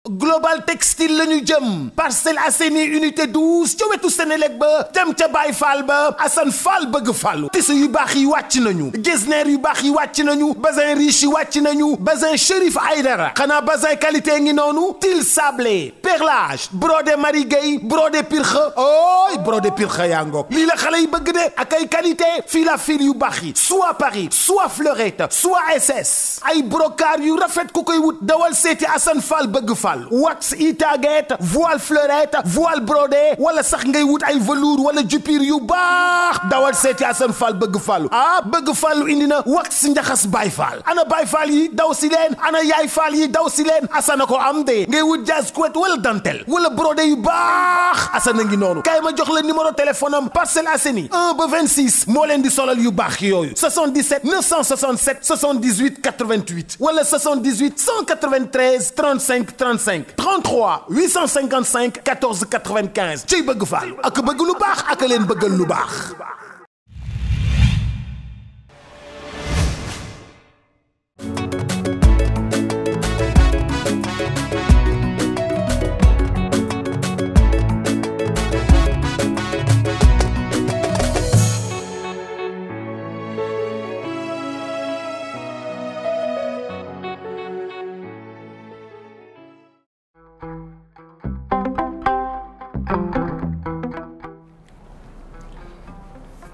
Global Textile la ñu jëm Parcelles Assainies unité 12 ca wetu Sénélec ba dem ca Baye Fall ba Assane Fall bëgg fallu tissu yu baax yi wàcc nañu getzner yu baax yi wàcc nañu bazin riche yi wàcc nañu bazin Chérif Aïdara xanaa bazin qualité ngi noonu til sablé perlage brodé Marie Gueye brodé pirxe ooy brodé pirxe yaa ngoog lii la xale yi bëgg de ak ay qualité fil à fil yu baax yi soit Paris soit Fleurette soit SS ay brocart yu rafet ku koy wut dawal seeti Assane Fall bëgg fall wax itaguette voile fleurette voile brodé wala sax ngay wut ay velours wala jupir yu baax dawal seeti Assane Fall bëgg fallu bëgg fallu indi na wax njaxas Baye Fall ana Baye Fall yi daw si leen ana Yaay Fall yi daw si leen Assane ko am de ngay wut jazz couette wala dentelle wala brodé yu baax Assane ngi noonu kay ma jox la numéro téléphone am Parcelles Assainies 1 ba 26 moo leen di solal yu baax yooyu 77 967 78 88 wala 78 193 35 35 33 855 14 95 ciy bëgg Fall ak bëgg lu baax ak leen bëggal lu baax.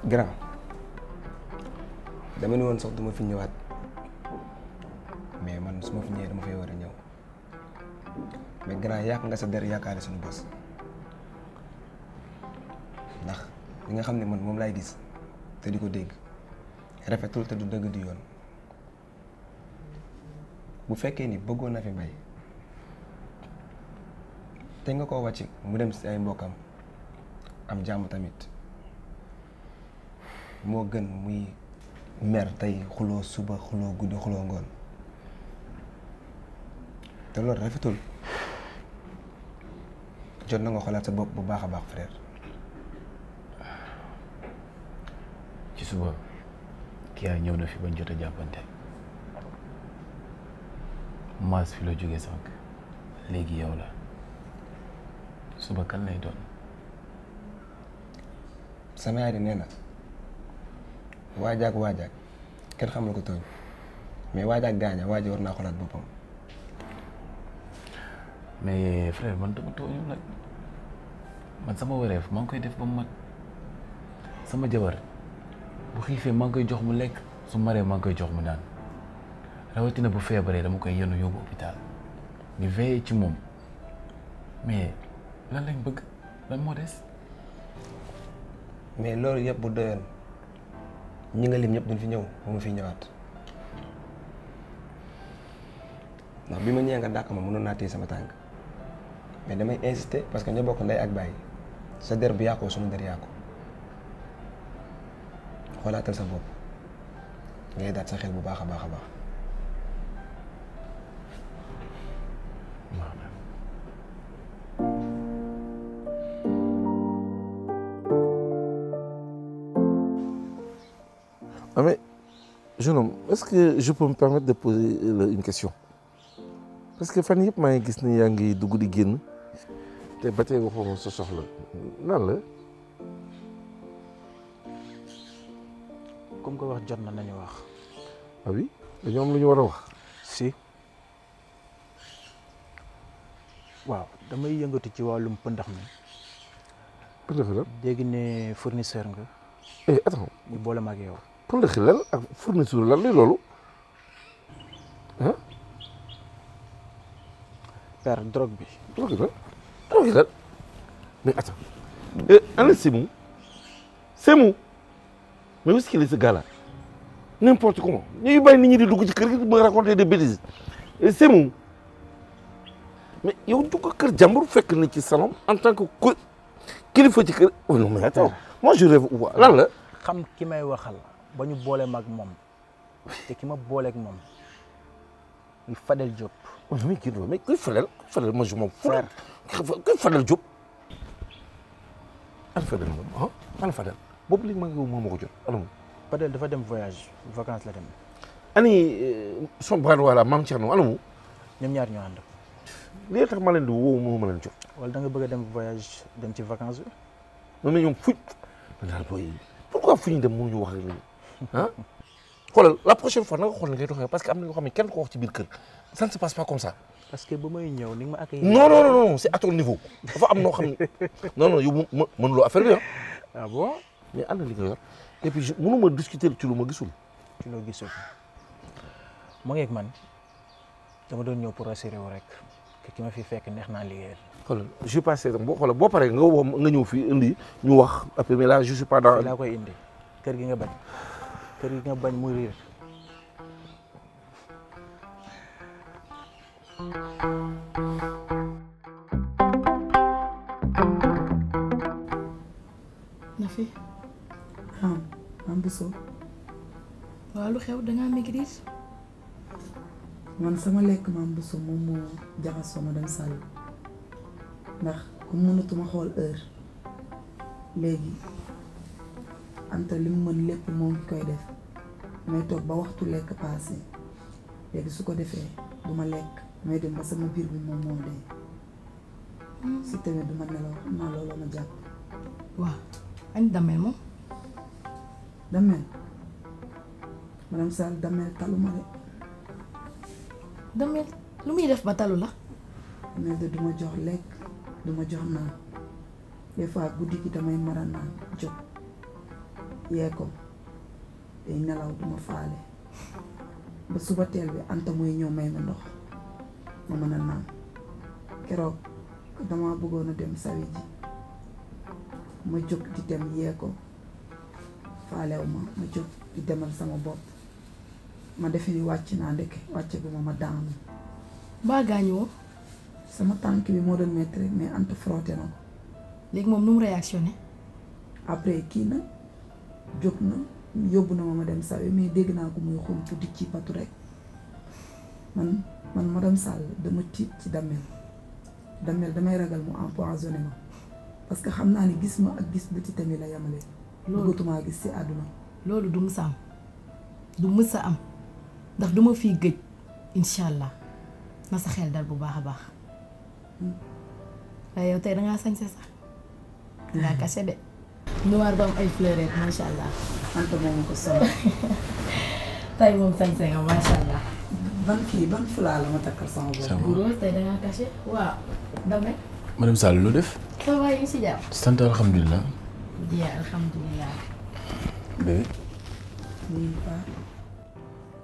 grand dama ne woon sax duma fi ñëwaat mais man su ma fi ñëwee dama fay war a ñëw mais grand yàq nga sa der yaakaare suñu bos ndax li nga xam ne man moom laay gis te di ko dégg rafetul te du dëgg di yoon bu fekkee ni bëggoon na fi mbay te nga koo wàcc mu dem si ay mbokkam am jàmm tamit moo gën muy mer tey xuloo suba xuloo guddi xuloo ngoon te loolu rafetul jot na nga xoolaat sa bopp bu baax a baax frère. ci suba kii yaa ñëw na fi bañ jot a jàppante maas fi la jóge sànq léegi yow la suba kan lay doon. sama yaay di nee na waajaak kenn xamul ko tooñ mais waajaak gaaña waaji war naa xoolaat boppam. mais frère man dama tooñu nag man sama wareef maa ngi koy def ba mu mat sama jabar bu xiifee maa ngi koy jox mu lekk su maree maa ngi koy jox mu naan rawatina bu feebaree dama koy yenu yóbbu hôpital di veiller ci moom mais lan lañ bëgg lan moo des. mais loolu yëpp bu doyoon ñi nga lim ñëpp duñ fi ñëw ba ma fi ñëwaat ndax bi ma ñëwee nga dàq ma mënoon naa téye sama tànk mais damay insister parce que ñoo bokk ndey ak bàyyi sa der bu yàqoo suma der yàqu xoolaatal sa bopp ngay daat sa xel bu baax a baax a baax. Ah mais, jeune homme, est-ce que je peux me permettre de poser une question? Parce que fan yëpp maa ngi gis ni yaa ngi dugg di génn te ba tey waxoo sa soxla nan la. comme que wax jot na nañu wax. Ah oui dañoo am lu ñu war a wax. si waaw damay yëngatu ci wàllum pëndax mi. pëndax la. dégg ne fournisseur nga. Eh attends. ñu boole ma ak yow. pëndax lan ak fournisseur lan lay loolu ah. père drogue bi. drogue la drogue la mais attends. Ana Sémou Sémou mais où est-ce qu'il est ce gars-là n'importe comment ñuy bàyyi nit ñi di dugg ci kër gi di ma raconter des bêtises Sémou mais yow dugg kër jàmbur fekk na ci salon en tant que kilifa ci kër. oh non mais attends moi je rêve lan la. xam ki may waxal ba ñu boole mag moom te ki ma booleeg moom muy Fadel Diop. mais kii mais kuy Fadel moi je m'en fous. kuy Fadel Diop. ana Fadel moom ah ana Fadel boobu léegi maa ngi moom ma ko jot ana moom. Fadel dafa dem voyage vacances la dem. ani son bras droit la Mame Thierno ana moom. ñoom ñaar ñoo ànd. lii tax ma leen di woo mënu ma leen jot. wala da nga bëgg a dem voyage dem ci vacances bi. non mais ñoom fuñ man daal booy pourquoi fu ñu dem mënuñu wax ak ah xoolal la prochaine fois na nga xool ne ngay doxee parce que am na yoo xam ne kenn ko wax ci biir kër ça ne se passe pas comme ça. parce que ba may ñëw ni nga ma accueillir. non non non c'est à ton niveau dafa am noo xam ne non non yow mënuloo affaire bi ah bon. mais ànd li nga yor et puis mënuma discuter ci lu ma gisul. ci loo gisul mu ngeeg man dama doon ñëw pour assurer wu rek que ki ma fi fekk neex naa liggéeyal. xoolal je passé boo xoolal boo paree nga woo nga ñëw fii indi ñu wax après mais là je suis pas dans. fii laa koy indi kër gi nga bañ kër gi nga bañ muy riir. Nafi. Mame Bousso. waaw lu xew dangaa maigrir. man sama lekk Mame Bousso moom moo jaxasoo ma dem sàll ndax ku mënatuma xool heure léegi Anta li mu mën lépp moo ngi koy def may toog ba waxtu lekk passé léegi su ko defee duma lekk may dem ba sama biir bi moom moo dee si tamit duma nelaw xam naa looloo ma jàpp. waaw añ damel moom. damel madame Sall damel taluma de. damel lu muy def ba talu la. damel de duma jox lekk duma jox naan des fois guddi gi damay mara naan jóg yee ko day nelaw duma faale ba suba teel bi Anta mooy ñëw may ma ndox ma mën a naan keroog dama bëggoon a dem sawi ji ma jóg di dem yee ko faalew ma jóg di demal sama bopp ma defe ni wàcc naa ndeke wàcce bi ma daanu. baa gaañoo. sama tànk bi moo doon métti rek mais Anta frotté na ko. léegi moom nu mu réactionné. après kii na jóg na yóbbu na ma dem sawi mais dégg naa ko muy xumtu di ci patu rek man madame Sall dama tiit ci damel damay ragal mu empoisonné ma parce que xam naa ni gis ma ak gis buti tamit la yamale. loolu bëggatumaa gis ci àdduna. loolu du mës a am du mës a am ndax duma fii gëj incha allah na sa xel dal bu baax a baax. waaye yow tey dangaa sañse sax dangaa kase de. noir ba am ay fleurettes macha allah. Anta moom ma ko solo. tey moom sañse nga macha allah. ban fulaa la ma takkal sama bopp. bu rose tey dangaa kase waaw. Damel. madame Sall lu def. ça va yi si jàmm. sant alhamdulilah. bien alhamdulilah. bébé. oui ba.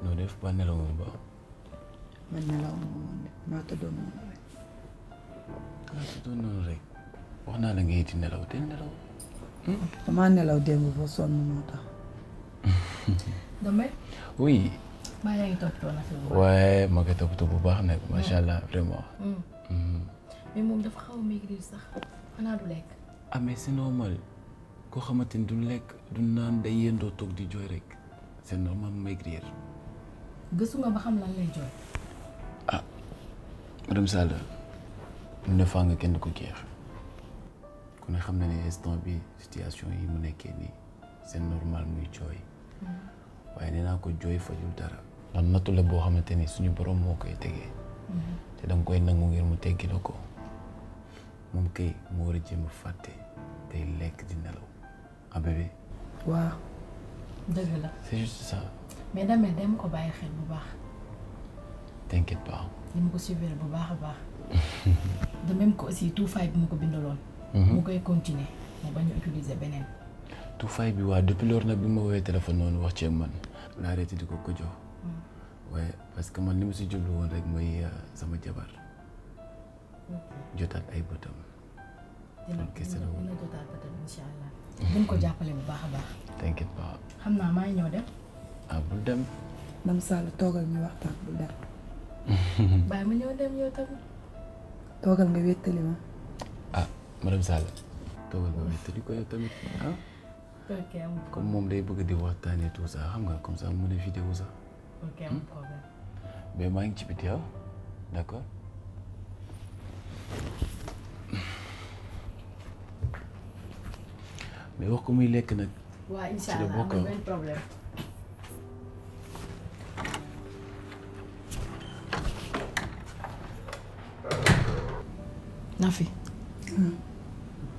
noo def ba nelaw nga ba. man nelaw moom maa tëddoon noonu rek. maa tëddoon noonu rek wax naa la nga yiti nelaw te nelaw. damaa nelaw démb ba sonn moo tax. Damel. oui. maa yaa ngi toppatoo na fi bu baax. waaye ma koy toppatoo bu baax nag macha allah vraiment. mais moom dafa xaw a maigrir sax xanaa du lekk. ah mais c'est normal koo xamante ni du lekk du naan day yendoo toog di jooy rek c'est normal maigrir. gëstu nga ba xam lan lay jooy. ah madame Sall ne faa nga kenn du ko jeex ku ne xam na ne instant bi situation yi mu nekkee nii c'est normal muy jooy waaye nee naa ko jooy fajul dara. ndax nattu la boo xamante ni suñu borom moo koy tegee te danga koy nangu ngir mu teggi la ko moom kay mu war a jéem a fàtte day lekk di nelaw ah bébé. waaw. dëgg la. c'est juste ça. mais Damel dem ko bàyyi xel bu baax. t'inquiète pas. di ma ko suivre bu baax a baax. de même que aussi tuufaay bi ma ko bindaloon. mu koy continuer mu bañ a utiliser beneen. tuufaay bi waa depuis lors nag bi ma woowee téléphone noonu wax ci man la arrêté di ko jox. waaye parce que man li ma si jublu woon rek mooy sama jabar. jotaat ay bëtam. dina jotaat bëtam incha allah. gën ko jàppale bu baax a baax. t'inquiète pas. xam naa maa ngi ñëw dem. ah bul dem. Dame Sall toogal ñu waxtaan bu dem. bàyyi ma ñëw dem yow tamit. toogal nga wéttali ma. ah madame Sall toogal nga wéttali ko yow tamit ah. ok amul problème comme moom day bëgg di waxtaanee tout ça xam nga comme ça mu ne vidéo sax. ok amul problème. mais maa ngi ci biti yow d'accord. mais wax ko muy lekk nag. waaw incha allah amul benn problème. Nafi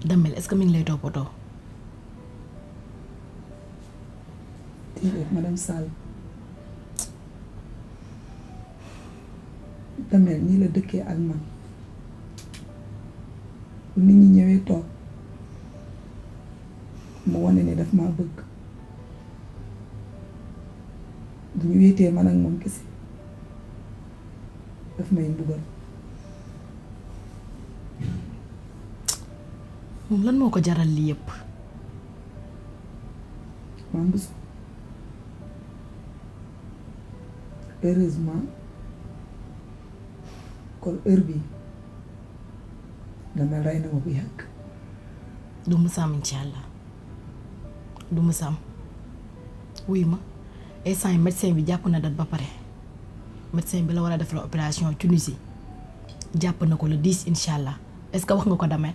Damel est-ce que mi ngi lay toppatoo. déedéet madame Sall Damel nii la dëkkee ak man bu nit ñi ñëwee toog mu wane ne daf maa bëgg bu ñu wéetee man ak moom kese daf may mbugal. moom lan moo ko jaral lii yépp. Mame Bousso heureusement kon heure bii Damel rey na ma bu yàgg. du mësa am incha allah du mësa am wuy ma instant yi médecin bi jàpp na date ba pare médecin bi la war a def la opération Tunisie jàpp na ko le 10 incha allah est-ce que wax nga ko Damel.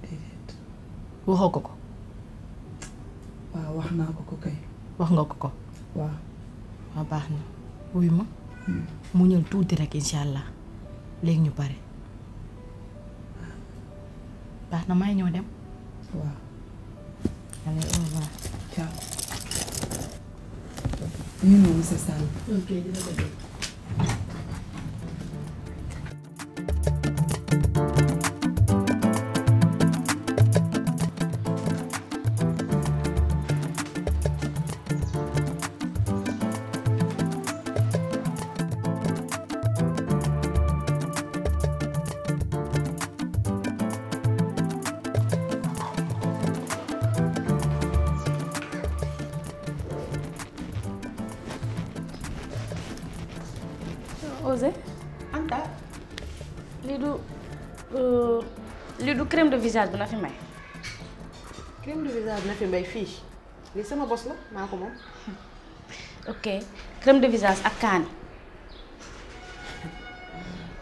déedéet. waxoo ko ko. waaw wax naa ko kay. wax nga ko ko. waaw. waaw baax na wuy ma mu ñëw tuuti rek incha allah léegi ñu pare baax na may ñëw dem. waaw. allez au revoir. ciao. ñu ñëw monsieur Sall. ok dina ko dégg. Osé Anta lii du crème de visage bu na fi may. crème de visage na fi mbay fii lii sama bos la maa ko moom. ok crème de visage ak kaani.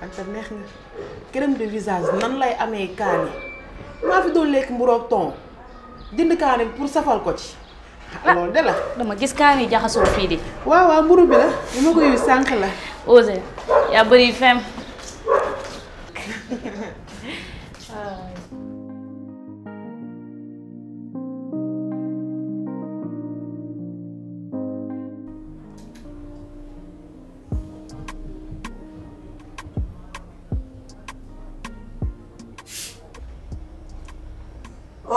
Anta neex nga crème de visage nan lay amee kaani maa fi doon lekk mburoog ton jënd kaani pour safal ko ci. loolu de la. dama gis kaani jaxasoo fii di. waaw waaw mburu bi la bu ma ko yu sànq la. Osé yaa bëri fem.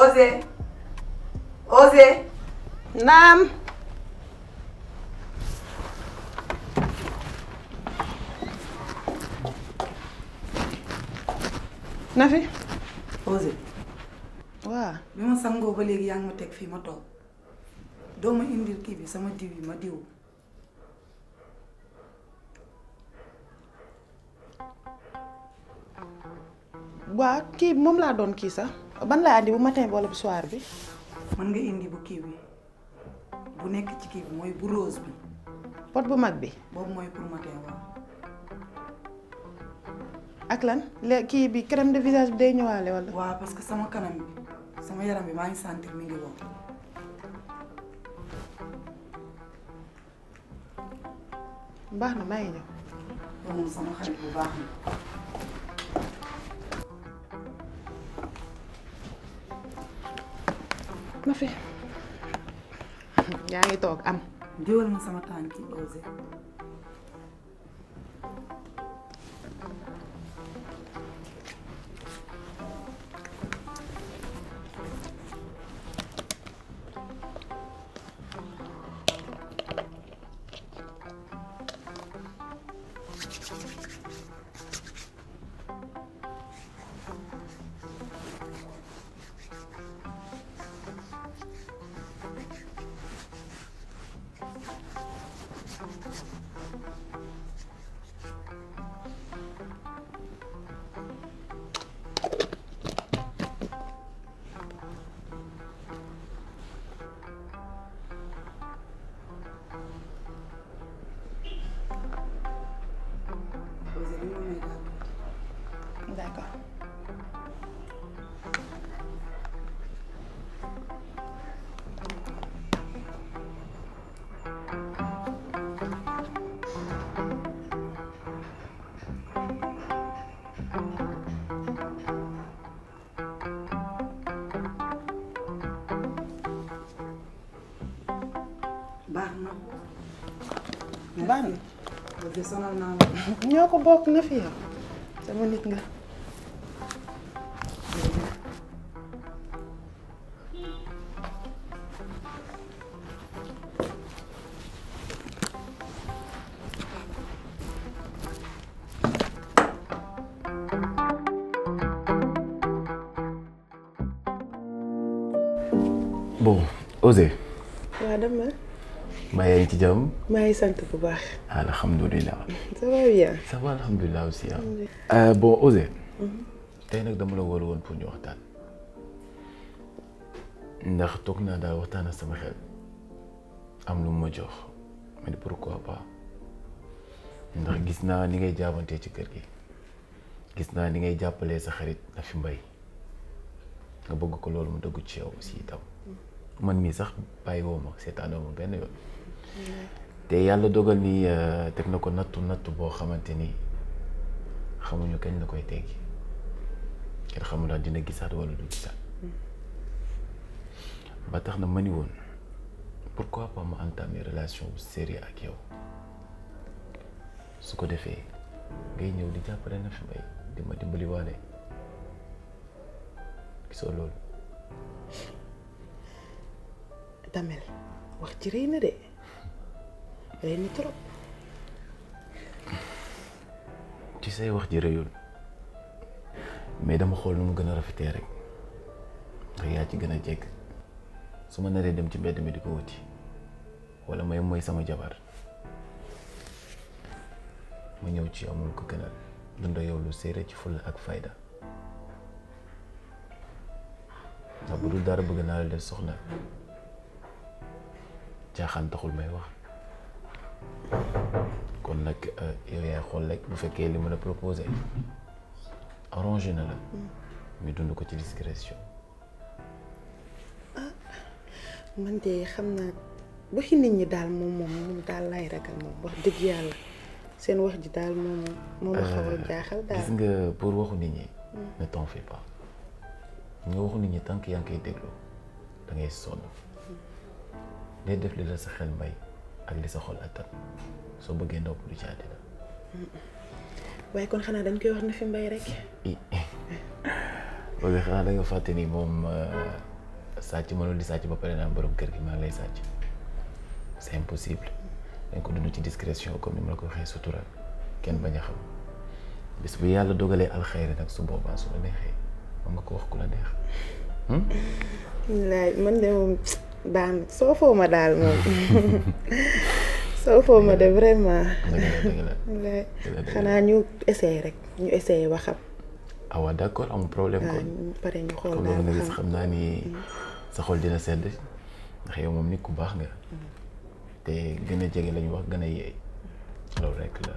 Osé. Osé. naam. Nafi. Osé. waaw. bi ma sangoo ba léegi yaa ngi ma teg fii ma toog doo ma indil kii bi sama diw yi ma diw. waa kii moom laa doon kii sax ban laa andi bu matin wala bu soir bi. mën nga indi bu kii bi bu nekk ci kii bi mooy bu rose bi. pot bu mag bi. boobu mooy pour matin waaw. ak lan kii bi crème de visage bi day ñëwaale wala. waaw parce que sama kanam bi sama yaram bi maa ngi sentir mi ngi wow. baax na maa ngi ñëw. yow moom sama xarit bu baax na. Nafi yaa ngi toog am. diwal ma sama tànk yi Osé. D'accord. baax na. Bëgg sonal naa la. ñoo ko bokk na fi yow sama nit nga. bon Osé. waaw dama. maa ngi ci jàmm. maa ngi sant bu baax. alhamdulilah. ça va bien. ça va alhamdulilah aussi bon Osé. tey nag dama la wóor woon pour ñu waxtaan. ndax toog naa daal waxtaan ak sama xel am lu ma jox ma ne pourquoi pas ndax gis naa ni ngay jaabantee ci kër gi gis naa ni ngay jàppalee sa xarit na fi mbay nga bëgg ko loolu mu dëggu ci yow aussi itam man mii sax bàyyi woo ma seetaanoo ma benn yoon te yàlla dogal ni teg na ko nattu boo xamante ni xamuñu kañ la koy teggi kenn xamul daal dina gisaat wala du gisaat ba tax na ma ni woon pourquoi pas ma entamer relation bu sérieux ak yow su ko defee ngay ñëw di jàppale na fi mbay di ma dimbali waale gisoo loolu. Damel wax ci rëy na de rëy na trop. ci say wax ji rëyul mais dama xool nu mu gën a rafetee rek ndax yaa ci gën a jekk su ma naree dem ci mbedd mi di ko wuti wala mooy sama jabar ma ñëw ci amul ko gënal dunda yow lu séeré ci fulla ak fayda ndax bu dul dara bëgg naa la def soxna caaxaan taxul may wax kon nag yow yaay xool rek bu fekkee li ma la proposé arrangé na la ñu dund ko ci discrétion. man de xam naa waxi nit ñi daal moom daal lay ragal moom wax dëgg yàlla seen wax ji daal moom la xaw a jaaxal daal. gis nga pour waxu nit ñi ne t'en fais pas nga waxu nit ñi tant que yaa ngi koy déglu da ngay sonn day def li la sa xel may ak li sa xol attan soo bëggee ndaw lu ci àddina. waaye kon xanaa dañ koy wax na fi mbay rek. parce que xanaa da nga fàtte ni moom sàcc mënul di sàcc ba pare naan borom kër gi maa ngi lay sàcc c'est impossible dañ ko dund ci discrétion comme ni ma la ko waxee sutura kenn bañ a xam bis bu yàlla dogalee alxayri nag su boobaa su la neexee moom nga ko wax ku la neex. wallaay man de moom baax na soo foo ma daal moom soo foo ma de vraiment. dëgg la wallaay xanaa ñu essayer rek ñu essayer ba xam. ah waaw d'accord amul problème kon pare ñu xool daal nga gis xam naa ni sa xol dina sedd ndax yow moom nit ku baax nga te gën a jege lañu wax gën a yeey loolu rek la.